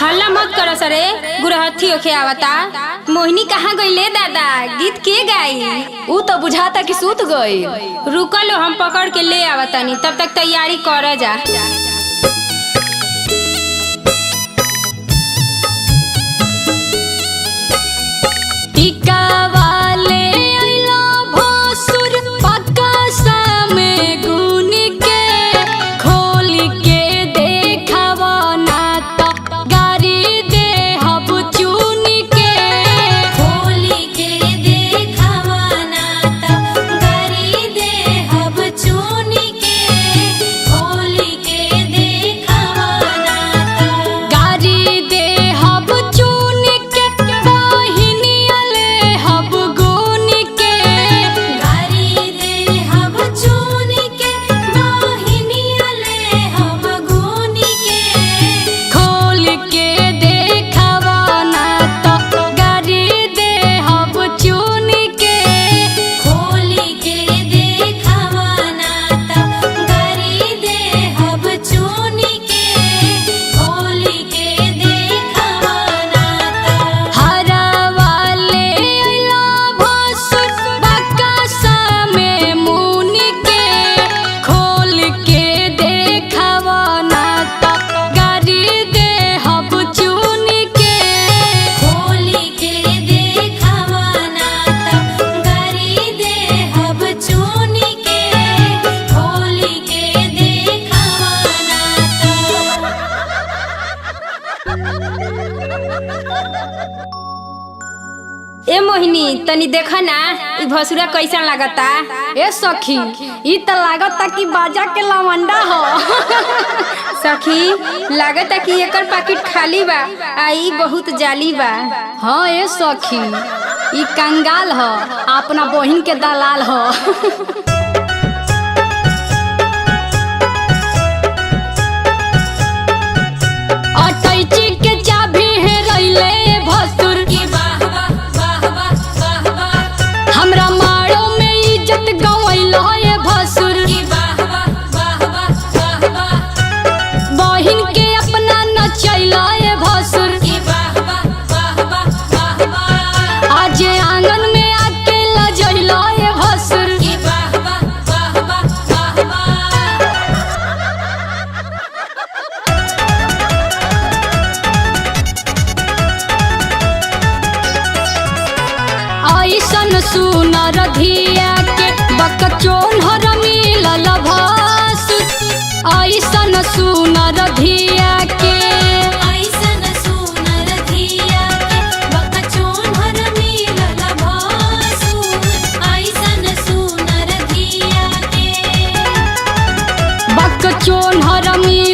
हल्ला मत करो सरे, गुरहथी होखे आवता। मोहिनी कहाँ गईले दादा? गीत के गाई? ऊ तो बुझाता कि सूत गई। रुकलो, हम पकड़ के ले आवतानी, तब तक तैयारी कर जा। टीका वाले अइला भसुर पक्का में गुन के खोल के देखावा ना त गारी दे हब चुन के। खोल के देखावा ना त गारी दे हब चुन के। खोल के देखावा ना त गारी दे हब चुन के, बहिनिया ले हब गुन के। गारी दे हब चुन के, बहिनिया ले हब गुन के। खोल के देखावा ना त गारी दे हब चुन के। खोल के देखावा ना त गारी दे हब चुन के। खोल के देखावा ना त हरा वाले अइला भसुर बकसा में मुन के खोल के देखावा ना त गारी दे हब चुन के। खोल के देखावा ना त गारी दे हब चुन के। खोल के देखावा ना त। ए मोहिनी, तनी देखा ना ई भसुरा कैसन लागता। ए सखी, ई त लागता कि बाजा के लवंडा हो। सखी, लागता कि एकर पाकिट खाली बा आ ई बहुत जाली बा। हाँ ए सखी, ई कंगाल ह, अपना बहिन के दलाल ह। अटैची के चाभी हेरैले भसुर, की वाह वाह वाह वाह वाह वाह। हमरा मारो में इज्जत गवैलो ए भसुर। की वाह वाह वाह वाह वाह वाह। बहिन के अपना नचैलो ए भसुर। की वाह वाह वाह वाह वाह वाह। आज आंगन में आके लजैलो ए भसुर। की वाह वाह वाह वाह वाह वाह। ऐसन सुनर धिया के बकचोन हर मिलल भसुर। ऐसन सुनर धिया के, ऐसन सुनर धिया के बकचोन हर मिलल भसुर। ऐसन सुनर धिया के बकचोन हर मिलल